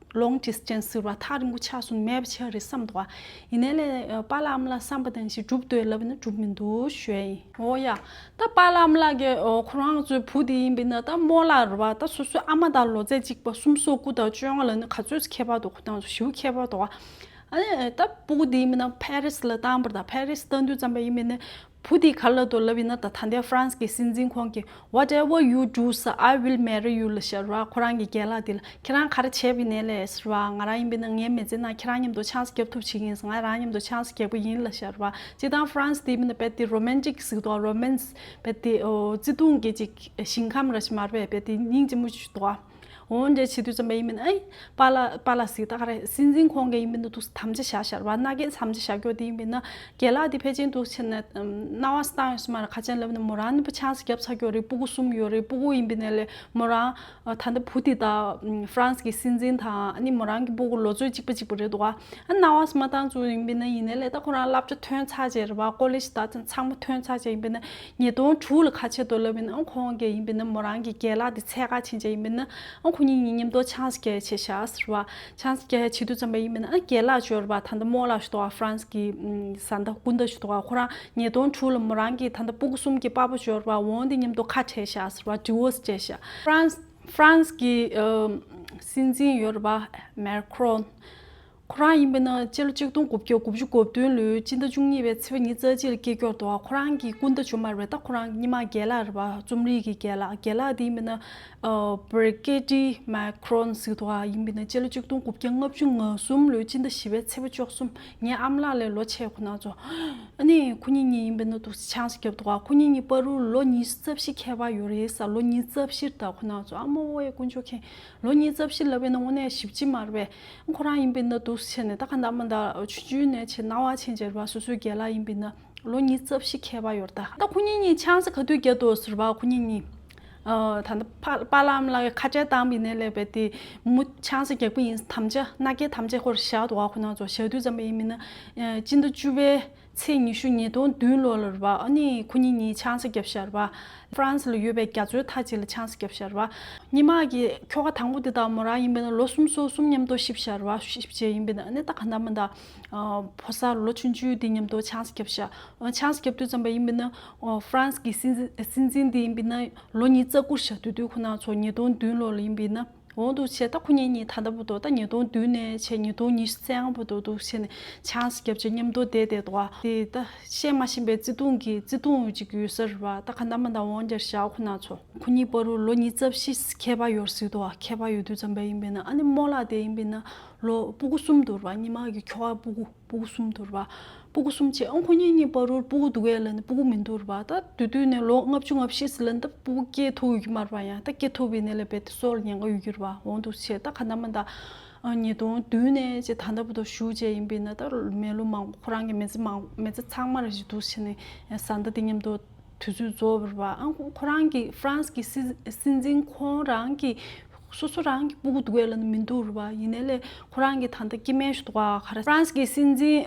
ད་long distance ཟེར་བ་ཐག་རིང་པོ་ཆགས་སོང་མེད་པ་ཆགས་རེད་བསམ་འདུག་བ། ཡིན་ནའི་ལས་པཱ་ལགས་ཨ་མ་ལགས་བསམ་པ་ནང་བཞིན་འགྲུབ་འདོད་ལབ་ན་འགྲུབ་མི་འདུག་ཞུ་ཡ་ཡིན། འོ་ཡ། ད་པཱ་ལགས་ཨ་མ་ལགས་ཀྱི་ཁོ་རང་ཚོའི་བུ་དེ་ཡིན་པས་ན་ད་རྨོ་ལགས་རེད་བ། ད་སོ་སོའི་ཨ་མ་དང་ལོ་ཚད་གཅིག་པ་གསུམ་སོ་དགུ་དང་བཅོ་ལྔ་ལ་ནི་ག་ཚོད་ཁྱད་པར་འདུག་ཁོ་རང་ཚོ་ཞེ་པོ་ཁྱད་པར་འདུག་བ། ཨ་ནི་ད་སྤུ་གུ་དེ་ཡིན་པས་ན་ཕ་རི་སི་ལ་བཏང་བར་ད་ཕ་རི་སི་བཏང་དུས་ཙམ་པ་ཡིན་པས་ན་བུ་དེ་ག་ལ་འདུག་ལབ་ཡིན་ན་ད་ད་ལྟའི་ཧྥ་རན་སི་གི་སྲིད་འཛིན་ཁོང་གིས Whatever you do, sir, I will marry you ལབ་ཤར་བ། ཁོ་རང་གི་རྒན་ལགས་དེ་ལ་ཁྱེད་རང་ག་རེ་བྱས་པ་ཡིན་ནའི་ལས་ཟེར་བ། ང་རང་ཡིན་པས་ན་ངའི་མི་ཚེ་ནང་ཁྱེད་རང་མཉམ་དུ་ཆང་ས་བརྒྱབ་ཐུབ་བྱེད་ཀྱི་ཡིན། ང་རང་མཉམ་དུ་ཆང་ས་རྒྱག་པ་ཡིན་ལབ་ཤར་བ། སྤྱིར་བཏང་ཧྥ་རན་སི་དེ་ཡིན་པས་ན་རྦད་དེ་རོ་མན་ཊིག་ཟེར་འདུག་བ། རོ་མན་སི་རྦད་དེ་ཨོ་བརྩེ་དུང་གི་ཅིག་ཞིང་ཁམས་ར་ཞིག་མ་རེད་པས། རྦད་དེ་སྙིང་རྗེ་མོ་ཞིག་འདུག་བ། འོ་འདྲ་བྱེད་དུས་ཙམ་པ་ཡིན་མིན་ཨེ། པཱ་ལགས་པཱ་ལགས་ཟིག་ད་ག་རེ་སྲིད་འཛིན་ཁོང་གིས་ཡིན་མིན་འདུག་དམ་བཅའ་བཞག་ཤར་བ། མནའ་བསྐྱལ་དམ་བཅའ་བཞག་རྒྱུ་དེ་ཡིན་མིན་ན་རྒན་ལགས་དེ་ཕལ་ཆེར་འདུག་བྱས་ན་སྣང་བ་སྟངས་ཡོད་ས་མ་རེད། ཁ་ཆེན་ལབ་ན་མོ་རང་ནི་པ་ཆང་ས་བརྒྱབ་ཚར་རྒྱུ་རེད། སྤུ་གུ་གསུམ་ཡོད་རེད། སྤུ་གུ་ཡིན་པའི་ནས་ལས་མོ་རང་ད་ལྟ་བུ་དེ་ད་ཧྥ་རན་སི་གི་སྲིད་འཛིན་དང་ཨ་ནི་མོ་རང་གི་སྤུ་གུ་ལོ་ཚོད་གཅིག་པ་གཅིག་པ་རེད་འདུག་ཨ། སྣང་བ་སྨྲ་སྟངས་ཚོ་ཡིན་པའི་ན་ཡིན་ནའི་ལས་ད་ཁོ་རང་བསླབ་བྱ་ཐོན་ཚར་བྱས་རེད་བ། ཀོ་ལེ་ཇི་ད་ཚང་མ་ཐོན་ཚར་བྱས་ཡིན་པའི་ན་ཉིས་སྟོང་དྲུག་ལ་ཁ་ཆེ་དོ་ལབ་ཡིན་ཨང་། ཁོང་གིས་ཡིན་པའི་ན་མོ་རང་གི་རྒན་ལགས་དེ་འཚོལ་ག་ཕྱིན་བྱས་ཡིན་པའི་ན་ཨང་། ཁོ་གཉིས་གཉིས་མཉམ་དུ་ཆང་ས་བརྒྱབ་བྱས་ཤག་ཟེར་བ། ཆང་ས་བརྒྱབ་བྱེད་དུས་ཙམ་པ་ཡིན་པའི་ན་ཨ་རྒན་ལགས་འབྱོར་བ་ད་ལྟ་རྨོ་ལགས་ཞུ་དོ་བ་ཧྥ་རན་སི་གི་བཟའ་ཟླ་སྐུ་ཟླ་ཞུ་དོ་བ། ཁོ་རང་ཉིས་སྟོང་དྲུག་ལ་མོ་རང་གི་ད་ལྟ་སྤུ་གུ་གསུམ་གྱི་པ་ཕ་འབྱོར་བ་འོང་དེ་མཉམ་དུ་ཁ་བྲལ་ཤག་ཟེར་བ། ཌི་ཝོར་སི་བྱས་ཤག་ཧྥ་རན་སི་ཧྥ་རན་སི་གི་ཨ་སྲིད་འཛིན་ཡོད་རེད་པ། མེ་ཁྲོན། ཁོ་རང་ཡིན་པས་ན་སྤྱི་ལོ་གཅིག་སྟོང་དགུ་བརྒྱ་དགུ་བཅུ་གོ་བདུན་ལོའི་སྤྱི་ཟླ་བཅུ་གཉིས་པའི་ཚེས་པ་ཉི་ཤུ་རྩ་གཅིག་ལ་སྐྱེས་ཀྱོག་འདུག་ཁོ་རང་གི་སྐུ་ཟླ་བྱུང་མ་རེད་པས། ད་ཁོ་རང་ཉི་མ་རྒན་ལགས་རེད་པ། རྩོམ་རིག་གི་རྒན་ལགས། རྒན་ལགས་དེ་ཡིན་པས་ན་ཨ་བྷི་རི་གེ་ཏི་མེ་ཁྲོན་ཟེར་འདུག་ཡིན་པས་ན་སྤྱི་ལོ་གཅིག་སྟོང་དགུ་བརྒྱ་ལྔ་བཅུ་ང་གསུམ་ལོའི་སྤྱི་ཟླ་བཞི་པའི་ཚེས་པ་བཅུ་གསུམ། ངའི་ཨ་མ་ལགས་ལས་ལོ་ཆེ། ཁོ་རང་ཚོ་ཨ་ནི་ཁོ་གཉིས་གཉིས་ཡིན་པས་ན་འདུག་ཆང་ས་བརྒྱབ་འདུག་ཁོ་གཉིས་གཉིས་བར་དུ་ལོ་ཉི་ཤུ་རྩ་བཞི་ཁྱད་པར་ཡོད་རེད་ས། ལོ་ཉི་ཤུ་རྩ་བཞི་ད་ཁོ་རང་ཚོ་ཨ་མ་ཨོ་ཨེ་དཀོན་མཆོག་མཁྱེན། ལོ་ཉི་ཤུ་རྩ་བཞི་ལབ་པས་ན་དངོས་གནས་ཞིབ་ཅིག་མ་རེད་པས། ཁོ་རང་ཡིན་པས་ན་འདུག་བྱས་ནས་ད་ག་འདྲ་མ་འདྲ་ཆུང་ཆུང་ནས་བྱས་སྣང་བ་ཆེན་བྱས་རེད་པ། སོ་སོའི་རྒན་ལགས་ཡིན་པས་ན་ལོ་ཉི་ཤུ་རྩ་བཞི་ཁྱད་པར་ཡོད་རེད་ད། ད་ཁོ་གཉིས་གཉིས་ཆང་ས་ག་དུས་བརྒྱབ་འདུག་ཟེར་བ། ཁོ་གཉིས་གཉིས་ཨ་ད་ལྟ་པཱ་པཱ་ལགས་ཨ་མ་ལགས་ཀྱིས་ཁ་བྲལ་བཏང་བའི་ནས་ལས་པས་དེ་མུ་ཆང་ས་རྒྱག་པ་ཡིན་དམ་བཅའ་མནའ་བསྐྱལ་དམ་བཅའ་ཁོ་རང་བཞག་འདུག་ཁོ་རང་ཚོ་བཞག་དུས་ཙམ་པ་ཡིན་པས་ན་ཨ་སྤྱི་ཟླ་བཅུ་པའི་ཚེས་ཉི་ཤུ་ཉིས་སྟོང་བདུན་ལོ་ལ་རེད་པ། ཨ་ནི་ཁོ་གཉིས་གཉིས་ཆང་ས་བརྒྱབ་ཤག་རེད་པ། ཧྥ་རན་སི་ལ་ཡོད་པའི་རྒྱ་མཚོའི་མཐའ་གཅིག་ལ་ཆང་ས་བརྒྱབ་ཤག་རེད་པ། སྔོན་མ་གི་ཁྱོ་ག་དང་པོ་དེ་དང་མོ་རང་ཡིན་པས་ན་ལོ་གསུམ་སོ་གསུམ་མཉམ་དུ་གཤིབས་ཤག་རེད་པ། གཤིབས་བྱས་ཡིན་པས་ན་ཨ་ནི་ད་ག་འདྲ་མ་འདྲ་ཨ་ཕོ་གསར་ལོ་ཆུང་ཆུང་དེ་མཉམ་དུ་ཆང་ས་བརྒྱབ་ཤག་ཨ་ཆང་ས་བརྒྱབ་དུས་ཙམ་པ་ཡིན་པས་ན་ཨ་ཧྥ་རན་སི་གི་སྲིད་འཛིན་སྲིད་འཛིན་དེ་ཡིན་པས་ན་ལོ་ཉི་ཤུ་རྩ་དགུ་ཤག་དེ་དུས་ཁོ་རང་ཚོ་ཉིས་སྟོང་བདུན་ལོ་ལ་ཡིན་པས་ན། འོང་འདུག་བྱས་ད་ཁོ་གཉིས་གཉིས་ད་ལྟ་བར་དུ་ད་ཉིས་སྟོང་བདུན་ནས་བྱས་ཉིས་སྟོང་ཉི་ཤུ་རྩ་ལྔ་བར་དུ་འདུག་བྱས་ནས་ཆང་ས་བརྒྱབ་བྱས་མཉམ་དུ་བསྡད་བསྡད་འདུག་བ། དེ་ད་བཤད་མ་ཤེས་པའི་བརྩེ་དུང་གི་བརྩེ་དུང་ཅིག་ཡོད་ས་རེད་བ། ད་ག་འདྲ་མ་འདྲ་འོང་རྒྱུར་བཞག་ཁོ་རང་ཚོ་ཁོ་གཉིས་བར་དུ་ལོ་ཉི་ཤུ་རྩ་བཞི་ཁྱད་པར་ཡོད་སྲིད་འདུག་བ། ཁྱད་པར་ཡོད་དུས་ཙམ་པ་ཡིན་པས་ན་ཨ་ནི་རྨོ་ལགས་དེ་ཡིན་པས་ན་ལོ་སྤུ་གུ་གསུམ་འདུག་རེད་བ། སྔོན་མ་གི་ཁྱོ་ག་སྤུ་གུ། སྤུ་གུ་གསུམ་འདུག་རེད་བ། སྤུ་གུ་གསུམ་བྱས་ཨང་ཁོ་གཉིས་གཉིས་བར་དུ་སྤུ་གུ་འདུག་གས་ལབ་ནས་སྤུ་གུ་མི་འདུག་རེད་བ། ད་དེ་དུས་ནས་ལོ་ལྔ་བཅུ་ང་བཞི་ཟིན་ལབ་ནས་ད་སྤུ་གུ་སྐྱེ་ཐུབ་ཡོད་ཀྱི་མ་རེད་བ། ཡང་ད་སྐྱེ་ཐུབ་པའི་ནས་ལས་རྦད་དེ་སྲོག་ལ་ཉེན་ཁ་ཡོད་ཀྱི་རེད་བ། འོང་འདུག་བྱས་ད་ག་འདྲ་མ་འདྲ་ཨ་ཉིས་སྟོང་བདུན་ནས་བྱས་ད་ལྟ་བར་དུ་བཞུགས་བྱས་ཡིན་པས་ན་ད་མི་ལོ་མང་པོ་ཁོ་རང་གི་མི་ཚེ་མང་མི་ཚེ་ཚང་མ་རེ་ཞིག་འདུག་བྱས་ནས་བཟའ་ཟླ་དེ་མཉམ་དུ་དུས་ཚོད་རྫོགས་པ་རེད་བ། ཨང་ཁོ་རང་གི་ཧྥ་རན་སི་གི་སྲིད་སྲིད་འཛིན་ཁོང་རང་གི་སོ་སོ་རང་གི་སྤུ་གུ་འདུག་གས་ལབ་ནས་མི་འདུག་རེད་བ། ཡིན་ནའི་ལས་ཁོ་རང་གི་ད་ལྟ་སྐྱེ་དམན་ཞིག་འདུག་ག་ཧྥ་རན་སི་གི་སྲིད་འཛིན་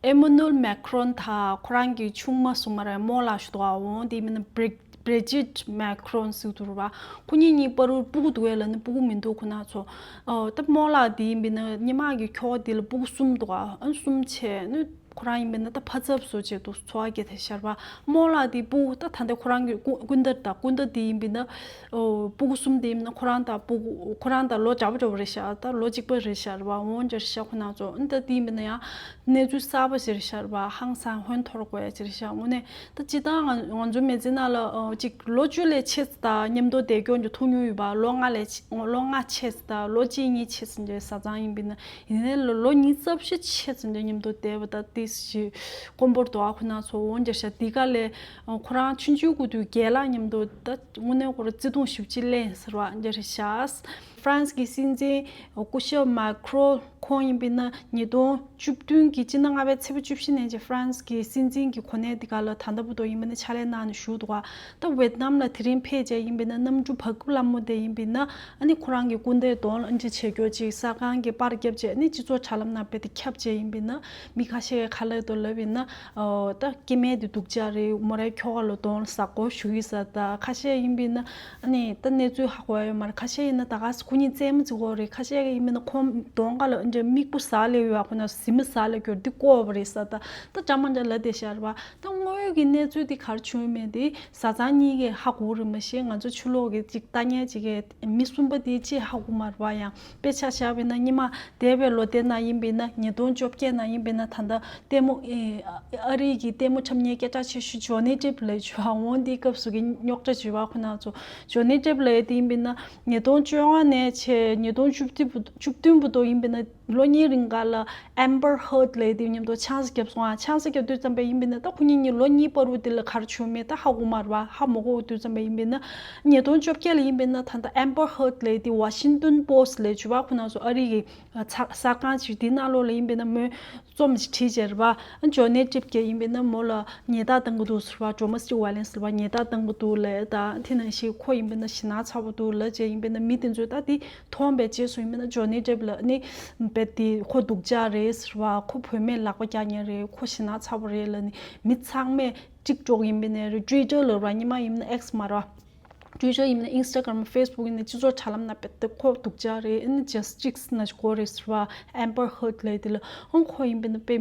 ཨེ་མ་ནུ་ཨེལ་མེ་ཁྲོན་དང་ཁོ་རང་གི་ཆུང་མ་སུ་མ་རེད་རྨོ་ལགས་ཞིག་འདུག་ག་འོང་དེ་མིན་ན་བྷི་རི་ཇིད་མེ་ཁྲོན་ཟེར་འདུག་རེད་བ། ཁོ་གཉིས་གཉིས་བར་དུ་སྤུ་གུ་འདུག་གས་ལབ་ནས་སྤུ་གུ་མི་འདུག་ཁོ་ན་ཚོ་ཨ་ད་རྨོ་ལགས་དེ་ཡིན་པས་ན་སྔོན་མ་གི་ཁྱོ་ག་དེ་ལ་སྤུ་གུ་གསུམ་འདུག་ག་ཨ་གསུམ་བྱས་ནས། ཁོ་རང་ཡིན་པས་ན་ད་ཕ་ཚབ་བཟོ་བྱས་འདུག་འཚོ་བ་སྐྱེལ་ཐལ་ཤག་རེད་པ། རྨོ་ལགས་དེ་སྤུ་གུ་ད་ད་ལྟ་ཁོ་རང་གི་སྐུ་སྐུ་ཟླ་དང་སྐུ་ཟླ་དེ་ཡིན་པས་ན། ཨོ། སྤུ་གུ་གསུམ་དེ་ཡིན་ན་ཁོ་རང་དང་སྤུ་གུ་ཁོ་རང་དང་ལོ་འདྲ་པོ་འདྲ་པོ་རེད་ཤག་ད་ལོ་གཅིག་པ་རེད་ཤག་རེད་པ། འོ་འདྲ་ཤག་ཁོ་རང་ཚོ། ཨ་ནི་ད་དེ་ཡིན་པས་ན་ཡང་གནས་ཚུལ་གསར་པ་ཞིག་རེད་ཤག་རེད་པ། ཧང་སང་ཧོན་འཐོར་དགོས་ཡ་ཅིག་རེད་ཤག་དངོས་གནས་ད་སྤྱིར་བཏང་ང་ང་ཚོ་མི་ཚེ་ནང་ལ་ཨོ་ཅིག་ལོ་བཅུ་ལས་ཆེ་ཙམ་དང་མཉམ་དུ་བསྡད་རྒྱུ་འདྲ་ཐུག་མྱོང་ཡོད་པ། ལོ་ལྔ་ལས་ཆེ་ལོ་ལྔ་ཆེ་ཙམ་དང་ལོ་གཅིག་གཉིས་ཆེ་ཙམ་འདྲ་བཟའ་ཚང་ཡིན་པས་ན། ཡིན་ནའི་ལོ་ལོ་ཉི་ཤུ་རྩ་བཞི་ཆེ་ཙམ་འདྲ་མཉམ་དུ་བསྡད་པ་ད་ཏིས་ཞིག་དཀོན་པོར་དོ་ཨ་ཁོ་ན་ཚོ་འོང་འདྲ་ཤག་དེ་ག་ལས་ཁོ་རང་ཆུང་ཆུང་གུ་དུས་རྒན་ལགས་མཉམ་དུ་ད་དངོས་གནས་ཁོ་རང་བརྩེ་དུང་ཞེ་པོ་ཅིག་ལེན་ཟེར་བ་འདྲ་ཤག་ཧྥ་རན་སི་གི་སྲིད་འཛིན་སྐུ་ཞབས་མཱ་ཁི་རོན་ཁོང་ཡིན་པས་ན་ཉིས་སྟོང་བཅུ་བདུན་གྱི་སྤྱི་ཟླ་ལྔ་པའི་ཚེས་པ་བཅུ་བཞི་ནས་ཅིག་ཧྥ་རན་སི་གི་སྲིད་འཛིན་གྱི་གོ་གནས་དེ་ག་ལ་ད་ལྟ་བར་དུ་ཡིན་པས་ན་ཕྱག་ལས་གནང་ནས་བཞུགས་འདུག་ག་ད་ཝེད་ནམ་ལ་དེ་རིང་ཕེབས་བྱས་ཡིན་པས་ན་གནམ་གྲུ་བར་སྐབས་ལ་མོ་དེ་ཡིན་པས་ན་ཨ་ནི་ཁོ་རང་གི་སྐུ་ཟླའི་གདོང་ལ་ཨ་འདྲ་བྱེད་རྒྱུ་ཅིག་གསར་ཁང་གི་པར་བརྒྱབ་བྱས་ཨ་ནི་སྤྱི་ཚོགས་དྲ་ལམ་ནང་རྦད་དེ་ཁྱབ་བྱས་ཡིན་པས་ན་མི་ཁ་ཤས་ཁ་ལག་ཏུ་ལབ་ཡིན་ན་ཨོ་ད་སྐྱེ་དམན་དེ་སྡུག་ཅག་རེད། མོ་རའི་ཁྱོ་ག་ལ་གདོང་ལ་ཟ་སྐོར་ཞུ་གི་ཟ། ད་ཁ་ཤས་ཡིན་པས་ན་ཨ་ནི་ད་གནས་ཚུལ་ཧ་གོ་ཡ་ཡོད་མ་རེད། ཁ་ཤས་ཡིན་ན་ད་ག་སེ་ཁོ་གཉིས་རྩེད་མོ་རྩེ་གོ་རེད། ཁ་ཤས་ཡིན་པས་ན་ཁོང་གདོང་ཁ་ལ་ཨ་འདྲ་སྨུག་པོ་ཟ་ལེ་ཡོད་ཁོ་ན་གཟི་མོ་ཟ་ལེ་གྱུར་འདི་བཀོག་པ་རེད་ཟ། ད་ད་འདྲ་མ་འདྲ་ལབ་བསྡད་ཤག་རེད་པ། ད་དངོས་ཡོད་ཀྱི་གནས་ཚུལ་འདི་ག་རེ་བྱུང་མེད་དེ་བཟའ་ཚང་གཉིས་ཀས་ཧ་གོ་རེད་མ་གཞི་ང་ཚོ་ཕྱི་ལོགས་ཀྱི་ཅིག་ལྟ་མཁན་ཅིག་གིས་མི་གསུམ་པ་དེ་ཅིག་ཧ་གོ་མ་རེད་པ། ཡང་དཔེ་ཆ་བཞག་པ་ཡིན་ན་སྔོན་མ་འདས་པའི་ལོ་དེ་ནང་ཡིན་པས་ན་ཉིས་སྟོང་བཅོ་བརྒྱད་ནང་ཡིན་པས་ན་ད་ལྟ་ལྟད་མོ་ཨེ་ཨ་རི་གི་ལྟད་མོ་འཁྲབ་མཁན་སྐད་གྲགས་ཆེ་ཤོས་ཇོ་ནི་ཌེབ་ལབ་ཡ་ཅིག་ཡོད་པ། འོང་དེའི་སྐབས་སུ་གི་རྙོག་དྲ་ཅིག་ཡོད་པ། ཁོ་ན་ཚོ་ཇོ་ནི་ཌེབ་ལབ་ཡ་དེ་ཡིན་པས་ན་ཉིས་སྟོང་བཅོ་ལྔ་ནས་བྱས་ཉིས་སྟོང་བཅུ་བདུན་བར་དུ་ཡིན་པས་ན་ལོ་གཉིས་རིང་ག་ལ་ཨེམ་བར་ཧར་ཌི་ལབ་ཡ་དེ་མཉམ་དུ་ཆང་ས་བརྒྱབ་སོང་ང་། ཆང་ས་བརྒྱབ་དུས་ཙམ་པ་ཡིན་པས་ན་ད་ཁོ་གཉིས་གཉིས་ལོ་གཉིས་བར་དུ་དེ་ལ་ག་རེ་བྱུང་མེད་ད་ཧ་གོ་མ་རེད་པ། ཧ་མ་གོ་དུས་ཙམ་པ་ཡིན་པས་ན་ཉིས་སྟོང་བཅོ་བརྒྱད་ལ་ཡིན་པས་ན་ད་ལྟ་ཨེམ་བར་ཧར་ཌི་ལབ་ཡ་དེ་ཝ་ཤིང་ཏོན་པོ་སི་ཊི་ལབ་ཡ་ཅིག་ཡོད་པ། ཁོ་ན་ཚོ་ཨ་རི་གི་ཚགས་གསར་ཁང་ཞིག་དེའི་ནང་ལོགས་ལ་ཡིན་པས་ན་མོས་རྩོམ་ཞིག་བྲིས་བྱས་རེད་པ། ཨ་ཇོ་ནི་ཌེབ་ཀྱིས་ཡིན་པས་ན་མོ་ལ་ཉེས་དག་བཏང་གི་འདུག་ཟེར་བ། ཌོ་མེ་སི་ཊིག་ཝ་ཡོ་ལེན་སི་ཟེར་བ་ཉེས་དག་བཏང་གི་འདུག་ལབ་ཡ་དང་དེ་ནང་བཞིན་ཁོ་ཡིན་པས་ན་ཞེད་སྣང་ཚ་པོ་འདུག་ལབ་བྱས་ཡིན་པས་ན་མི་དེ་ཚོས་ད་དེ་མཐོང་བའི་རྗེས་སུ་ཡིན་པས་ན་ཇོ་ནི་ཌེབ་ལ་ནི་རྦད་དེ་ཁོ་སྡུག་ཅག་རེད་ཟེར་བ། ཁོ་བུད་མེད་ལག་པ་རྒྱག་མཁན་རེད། ཁོ་ཞེད་སྣང་ཚ་པོ་རེད་ལབ་ནི་མི་ཚང་མས་ཊིག་ཊོག་ཡིན་པས་ན་རེད། ཊུ་ཝི་ཊར་ལབ་ར་སྔོན་མ་ཡིན་ན་ཨེག་སི་མ་ར། ཊུ་ཝི་ཊར་ཡིན་ན་ཨིན་སི་ཊ་གྷ་རམ། ཕེ་སི་བུག་ཡིན་ན་སྤྱི་ཚོགས་དྲ་ལམ་ན་རྦད་དེ་ཁོ་སྡུག་ཅག་རེད། ཨ་ནི་ཇ་སི་ཊིག་སི་ན་གོ་རེད་ཟེར་བ། ཨེམ་བར་ཧར་ཌི་ལབ་ཡ་དེ་ལ་ཨང་ཁོ་ཡིན་པས་ན་དཔེ་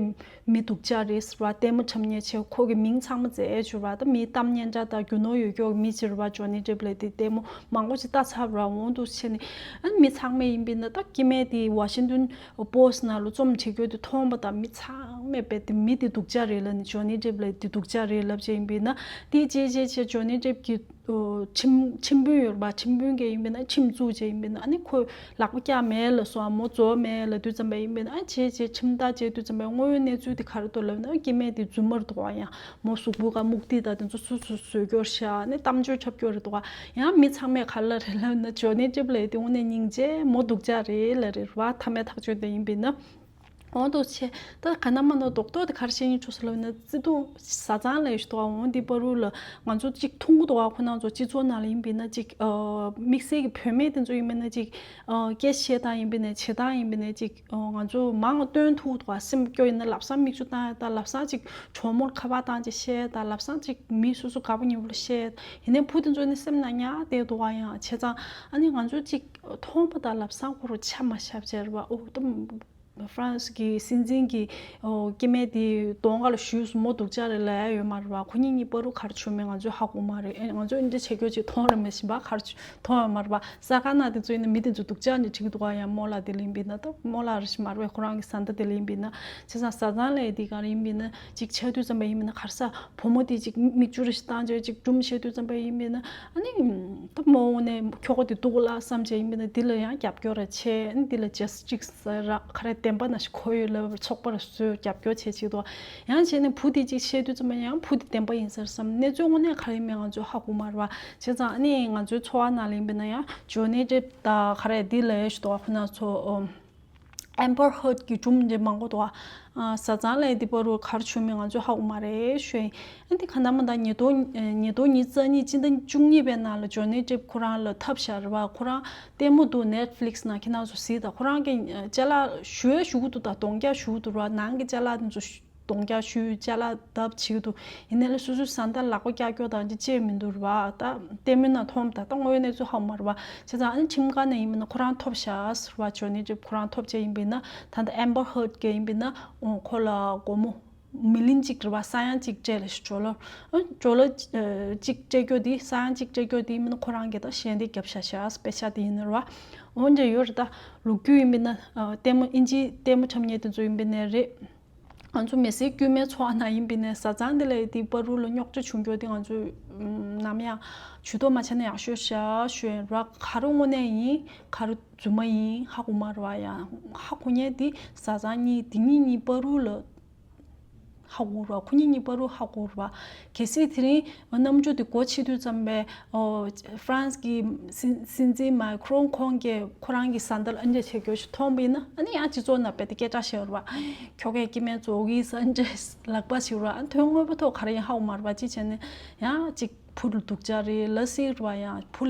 མི་སྡུག་ཅག་རེད་ཟེར་བ། ལྟད་མོ་འཁྲབ་མཁན་བྱས་ཁོ་གི་མིང་ཚང་མ་བརྗེ་བྱས་ར། ད་མི་གཏམ་སྙན་གྲགས་དང་རྒྱུ་ནོར་ཡོད་ཀྱོག་མི་ཅིག་རེད་པ། ཇོ་ནི་ཌེབ་ལབ་ཡ་དེ་ལྟད་མོ་མང་པོ་ཅིག་ལྟ་ཚར་བ་ར། འོང་དུས་བྱས་ནས་ཨ་ནི་མི་ཚང་མས་ཡིན་པས་ན་ད་སྐྱེ་དམན་དེ་ཝ་ཤིང་ཏོན་པོ་སི་ཊི་ནང་ལ་རྩོམ་བྲིས་རྒྱུ་དེ་མཐོང་པ་དང་མི་ཚང་མས་རྦད་དེ་མི་དེ་སྡུག་ཅག་རེད་ལབ་ནི་ཇོ་ནི་ཌེབ་ལབ་ཡ་དེ་སྡུག་ཅག་རེད་ལབ་བྱས་ཡིན་པས་ན་དེའི་རྗེས་རྗེས་བྱས་ཇོ་ནི་ཌེབ་ཀྱི་ཁྲིམས་ཁྲིམས་དཔོན་ཡོད་རེད་པ། ཁྲིམས་དཔོན་གྱིས་ཡིན་པས་ན་ཁྲིམས་བཙུགས་བྱས་ཡིན་པས་ན་ཨ་ནི་ཁོས་ལག་པ་བཀྱག་མེད་ལབ་སོང་ང་། མོ་རྫོགས་མེད་ལབ་དུས་ཙམ་པ་ཡིན་པས་ན་ཨ་བྱས་བྱས་ཁྲིམས་ཐག་བཅད་དུས་ཙམ་པ་དངོས་ཡོད་གནས་ཚུལ་དེ་ག་རེ་འདུག་ལབ་ན་སྐྱེ་དམན་དེ་རྫུན་མ་རེད་འདུག་ག་ཡང་མོ་གཟུགས་པོ་ག་སྨུག་ཐིག་དང་དེ་ཚོ་སོ་སོས་བཟོས་ཀྱོག་ཤག་ཨ་ནི་གཏམ་བརྗོད་འཁྲབ་ཀྱོག་རེད་འདུག་ག་ཡང་མི་ཚང་མས་ག་རེ་ལབ་རེད་ལབ་ན་ཇོ་ནི་ཌེབ་ལབ་ཡ་དེ་དངོས་གནས་སྙིང་རྗེ། མོ་སྡུག་ཅག་རེད་ལབ་རེད་པ། མཐའ་མའི་ཐག་གཅོད་དེ་ཡིན་པས་ན། འོང་དུ་ཆེ། ད་ག་ན་མ་ན་རྡོག་རྡོག་དེ་ག་རེ་བཤད་སྙིང་བྲོ་སོང་ལབ་ན་བརྩེ་དུང་བཟའ་ཚང་ལབ་ཡ་ཞིག་འདུག་ག་འོང་འདི་བར་དུ་ལ་ང་ཚོ་གཅིག་མཐོང་གི་འདུག་ག་ཁོ་རང་ཚོ་སྤྱི་ཚོགས་ནང་ལ་ཡིན་པས་ན་གཅིག་དམིགས་བསལ་གྱི་བུད་མེད་དེ་ཚོ་ཡིན་པས་ན་གཅིག་སྐད་བཤད་སྟངས་ཡིན་པས་ན་བྱེད་སྟངས་ཡིན་པས་ན་གཅིག་ང་ཚོ་མང་སྟོན་ཐུབ་འདུག་ག་སེམས་སྐྱོ་ཡིན་ན་ལབ་སང་མིག་ཆུ་བཏང་ཡ་དང་ལབ་སང་གཅིག་གྲོགས་མོར་ཁ་པར་བཏང་བྱས་བཤད་དང་ལབ་སང་གཅིག་མི་སོ་སོ་དགའ་པོ་ཉེ་པོ་ལ་བཤད། ཡིན་ནའི་བུ་དེ་ཚོ་ནི་སེམས་ནང་ཉར་བསྡད་འདུག་ག་ཡང་བྱས་ཙང་ཨ་ནི་ང་ཚོ་གཅིག་མཐོང་པ་དང་ལབ་སང་ཁོ་རང་ཆ་མ་བཞག་བྱས་རེད་པ། ཨོ་ད། ཧྥ་རན་སི་གི་སྲིད་འཛིན་གྱིས་ཨོ་སྐྱེ་དམན་དེ་གདོང་ཁ་ལ་གཞུས་སོང་། མོ་སྡུག་ཅག་རེད་ལབ་ཡ་ཡོད་མ་རེད་པ། ཁོ་གཉིས་གཉིས་བར་དུ་ག་རེ་བྱུང་མེད་ང་ཚོས་ཧ་གོ་མ་རེད། ཨེ་ང་ཚོས་འདི་བྱེད་རྒྱུ་ཅིག་མཐོང་རེད་མ་གཞི་པ་ག་རེ་བྱུང་མཐོང་ཡོད་མ་རེད་པ། གསར་ཁང་ནང་དེ་ཚོ་ཡིན་ན་མི་དེ་ཚོ་སྡུག་ཅག་ནས་བྲིས་འདུག་ག་ཡང་རྨོ་ལགས་དེ་ལ་ཡིན་པས་ན་ད་རྨོ་ལགས་རེད་ཤི་མ་རེད་པས་ཁོ་རང་གི་བཟའ་ཟླ་དེ་ལ་ཡིན་པས་ན་བྱས་ཙང་བཟའ་ཚང་ལབ་ཡ་དེ་ག་རེ་ཡིན་པས་ན་ཅིག་ཆགས་དུས་ཙམ་པ་ཡིན་པས་ན་ག་རེ་ཟ། བུ་མོ་དེ་ཅིག་མིག་ཆུ་རེ་ཞིག་བཏང་བྱས་ཅིག་སྒྲུང་བཤད་དུས་ཙམ་པ་ཡིན་པས་ན་ཨ་ནི་ད་མོ་འོ་ནས་ཁྱོ་ག་དེ་སྡུག་ག་ལ་བསམ་བྱས་ཡིན་པས་ན་དེ་ལ་ཡང་རྒྱབ་སྐྱོར་ར་བྱས། ཨ་ནི་དེ་ལ་ཇ་སི་ཊིག་སི་ར་ག་རེ་བདེན་པ་ནང་བཞིན་གོ་ཡོད་ལབ་ཚོགས་པ་ར་བཟོས་རྒྱབ་སྐྱོར་བྱས་བྱེད་དོ། ཡང་བྱས་ནས་བུ་དེ་ཅིག་བཤད་དུས་ཙམ་པ་ཡང་བུ་དེ་བདེན་པ་ཡིན་ཟེར་བསམ། གནས་ཚུལ་དངོས་གནས་ག་རེ་ཡིན་མིན་ང་ཚོས་ཧ་གོ་མ་རེད་པ། བྱས་ཙང་ཨ་ནི་ང་ཚོའི་འཚོ་བ་ནང་ལ་ཡིན་པས་ན་ཡང་ཇོ་ནི་ཌེབ་དང་ག་རེ་དེ་ལ་ཡ་ཞུ་དོ་ཁོ་ན་ཚོ། ཨེམ་བར་ཧར་ཌི་གི་སྒྲུང་འདྲ་མང་པོ་འདུག་ག་ཨ་བཟའ་ཚང་ལབ་ཡ་འདི་བར་དུ་ག་རེ་བྱུང་མིན་ང་ཚོས་ཧ་གོ་མ་རེད་ཞུ་ཡིན། ཨ་འདི་ག་ན་མ་ད་ཉིས་སྟོང་ཉིས་སྟོང་ཉི་ཤུ་རྩ་གཉིས་སྤྱི་ཟླ་བཅུ་གཉིས་པའི་ནང་ལ་ཇོ་ནི་ཌེབ་ཁོ་རང་ལ་ཐབས་བཞག་རེད་པ། ཁོ་རང་ལྟད་མོ་འདུག་ནེཊ་ཕི་ལིག་སི་ནང་ཁྱེད་རང་ཚོ་གཟིགས་དང་། ཁོ་རང་གི་ཅ་ལག་ཞུ་ཡ་ཞུ་གི་འདུག་ད་གདོང་རྒྱག་ཞུ་གི་འདུག་ར། ནང་གི་ཅ་ལག་དེ་ཚོ་གདོང་རྒྱག་ཞུས་ཅ་ལག་བརྡབ་བྱེད་ཀྱི་འདུག་ཡིན་ནའི་ལ་སོ་སོའི་བཟའ་ཟླ་ལག་པ་བཀྱག་ཀྱོག་དང་ཅི་བྱེད་མི་འདུག་རེད་པ། ད་ལྟད་མོའི་ནང་མཐོང་ད་ལྟ་དངོས་ཡོད་གནས་ཚུལ་ཧ་གོ་མ་རེད་པ། བྱས་ཙང་ཨ་ནི་ཁྲིམས་ཁང་ནས་ཡིན་པ་ན་ཁོ་རང་ཐོབ་བཞག་ཟེར་བ་ཇོ་ནི་ཌེབ་ཁོ་རང་ཐོབ་བྱས་ཡིན་པས་ན་ད་ལྟ་ཨེམ་བར་ཧར་ཌི་གིས་ཡིན་པས་ན་ཨོ་ཁོ་ལ་སྒོར་མོ་ མི་ལིན་གཅིག་རེད་བ། ས་ཡང་གཅིག་སྤྲད་ལ་ཞུ་ཇོ་ལོ། ཨ་ཇོ་ལོ་ཨ་གཅིག་སྤྲད་རྒྱུ་དེ་ས་ཡང་གཅིག་སྤྲད་རྒྱུ་དེ་མིན་ན་ཁོ་རང་གིས་ད་ཞལ་འདེབས་རྒྱབ་ཤག་ཤག་པེ་ཤག་དེ་ཡིན་ནི་རེད་བ། འོན་ཀྱང་ཡོད་རེད། ད་ལོ་རྒྱུས་ཡིན་པས་ན་ཨ་ལྟད་མོ་ཨིན་ཇིའི་ལྟད་མོ་འཁྲབ་མཁན་དེ་ཚོ་ཡིན་པས་ན་རེད། ང་ཚོ་མི་སེར་དཀྱུས་མའི་འཚོ་བ་ནང་ཡིན་པས་ན་བཟའ་ཚང་དེ་ལ་དེ་བར་དུ་ལ་རྙོག་དྲ་བྱུང་རྒྱུ་དེ་ང་ཚོས་ཨམ་ནམ་ཡང་ཇུས་གཏོགས་མ་བྱས་ན་ཡག་ཤོས་ཤག་ཞུ་ཡིན་ར། ག་རེ་དངོས་གནས་ཡིན་ག་རེ་རྫུན་མ་ཡིན་ཧ་གོ་མ་རེད་བ། ཡང་ཧ་གོ་མཁན་དེ་བཟའ་ཚང་གཉིས་དེ་གཉིས་གཉིས་བར་དུ་ལ་ཧ་གོ་རེད་བ། ཁོ་གཉིས་གཉིས་བར་དུ་ཧ་གོ་རེད་བ། གལ་སྲིད་དེ་རིང་རྣམ་འགྱུར་དེ་སྒོ་ཕྱེ་དུས་ཙམ་པས་ཨོ་ཧྥ་རན་སི་གི་སྲིད་སྲིད་འཛིན་མཱ་ཁི་རོན་ཁོང་གིས་ཁོ་རང་གི་བཟའ་ཟླར་ཨ་འདྲ་བྱེད་རྒྱུ་ཞིག་མཐོང་པ་ཡིན་ན། ཨ་ནི་ཡང་སྤྱི་ཚོགས་ནང་རྦད་དེ་སྐད་གྲགས་ཤིག་ཡོད་རེད་བ། ཁྱོ་གས་སྐྱེ་དམན་བཙོག་གི་ཟ་འདྲ་ལག་པ་ཞིག་རེད་བ། ཨ་དོན་དངོས་པོ་ཐོག་ག་རེ་ཡིན་ཧ་གོ་མ་རེད་བ། ཅི་བྱས་ནས་ཡང་ཅིག་བུ་ལ་སྡུག་ཅག་རེད་ལབ་སྲིད་རེད་བ། ཡང་བུ།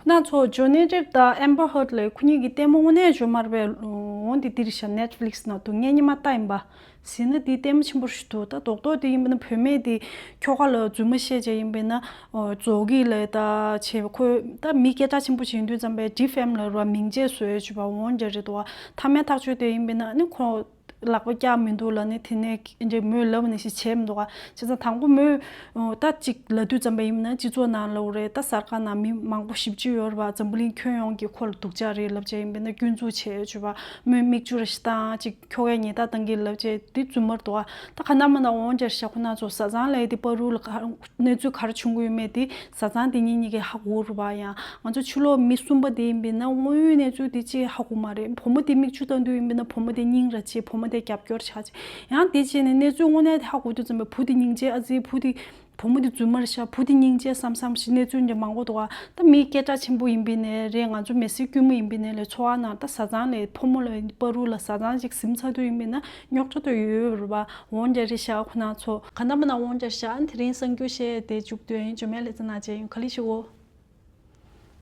ཁོ་ན་ཚོ་ཇོ་ནི་ཌེབ་དང་ཨེམ་བར་ཧར་ཌི་ལ་ཁོ་གཉིས་ཀྱི་ལྟད་མོ་དངོས་གནས་བརྗོད་མ་རེད་པས། འོང་དེ་འདིར་ཤ་ནེཊ་ཕི་ལིག་སི་ནང་དུ་ངས་ཉི་མ་ལྟ་ཡིན་པ། ཟིན་ན་དེ་ལྟད་མོ་ཆེན་པོ་ཞིག་འདུག་ད་རྡོག་རྡོག་དེ་ཡིན་པས་ན་བུད་མེད་དེ་ཁྱོ་ག་ལ་རྫུན་མ་བཤད་བྱས་ཡིན་པས་ན་ཨོ་བཙོག་གི་ལས་ད་བྱས་པ། ཁོས་ད་མི་སྐད་གྲགས་ཆེན་པོ་ཞིག་ཡིན་དུས་ཙམ་པས་ཌི་ཕེམ་ལ་ར་མིང་ཆད་བཟོས་བྱས་པ་འོང་རྒྱ་རེད་འདུག་ཐ་མའི་ཐག་གཅོད་དེ་ཡིན་པས་ན་ཨ་ནི་ཁོ་ལག་པ་བཀྱག་མི་འདུག་ལབ་ནས་དེ་ནས་འདྲ་མོས་ལབ་ནས་ཞིག་བྱས་མི་འདུག་ག་བྱས་ཙང་དང་པོ་མོས་ཨོ་ད་ཅིག་ལབ་དུས་ཙམ་པ་ཡིན་ན་སྤྱི་ཚོགས་ནང་ལབ་རེད། ད་གསར་ཁང་ནང་མི་མང་པོ་ཞེ་པོ་ཅིག་ཡོད་རེད་བ། འཛམ་བུ་གླིང་ཁྱོན་ཡོངས་ཀྱི་ཁོ་ལ་སྡུག་ཅག་རེད་ལབ་བྱས་ཡིན་པས་ན་སྐྱོན་འཛུགས་བྱས་བྱས་པ། མོས་མིག་ཆུ་ར་ཞིག་བཏང་ཅིག་ཁྱོ་གས་ཉེས་རྡུང་བཏང་གི་ལབ་བྱས་དེ་རྫུན་མ་རེད་འདུག་ག་ད་ག་ན་མ་ན་འོང་རྒྱ་ཤ་ཁོ་ན་ཚོ་བཟའ་ཚང་ལབ་དེ་བར་དུ་ལ་ག་གནས་ཚུལ་ག་རེ་བྱུང་གི་ཡོད་མེད་དེ་བཟའ་ཚང་དེ་གཉིས་གཉིས་ཀས་ཧ་གོ་རེད་བ། ཡང་ང་ཚོ་ཕྱི་ལོགས་མི་གསུམ་པ་དེ་ཡིན་པས་ན་དངོས་ཡོད་གནས་ཚུལ་དེ་ཅིག་ཧ་གོ་མ་རེད། བུ་མོ་དེ་མིག་ཆུ་བཏང་དུས་ཡིན་པས་ན་བུ་མོ་དེ་སྙིང་ར་བྱས། བུ་མོ་དེ་རྒྱབ་སྐྱོར་བྱ་བྱས། ཡང་དེ་བྱས་ནས་གནས་ཚུལ་དངོས་གནས་དེ་ཧ་གོ་དུས་ཙམ་པས་བུ་དེ་སྙིང་རྗེ། ཨ་ཙི་བུ་དེ་བུ་མོ་དེ་རྫུན་མ་རེད་ཤག་བུ་དེ་སྙིང་རྗེ་བསམ་བསམ་ཞིག་གནས་ཚུལ་འདྲ་མང་པོ་འདུག་ག་ད་མི་སྐད་གྲགས་ཆེན་པོ་ཡིན་པས་ནས་རེད། ང་ཚོ་མི་སེར་དཀྱུས་མ་ཡིན་པས་ནས་ལས་འཚོ་བ་ནང་ད་བཟའ་ཚང་ལས་ཕོ་མོ་ལ་བར་དུ་ལ་བཟའ་ཚང་ཅིག་ཟིན་ཚར་དུས་ཡིན་པས་ན་རྙོག་དྲ་དུ་ཡོད་རེད་བ། འོང་རྒྱ་རེད་ཤག་ཁོ་ན་ཚོ་ག་ན་མ་ན་འོང་རྒྱ་ཤག་དེ་རིང་གསར་འགྱུར་བཤད་དེ་མཇུག་བསྡུས་ཡིན། ཇོ་མེ་ལེ་ཚ་ན་བྱས་ཡིན། ག་ལི་ཤི་འོ།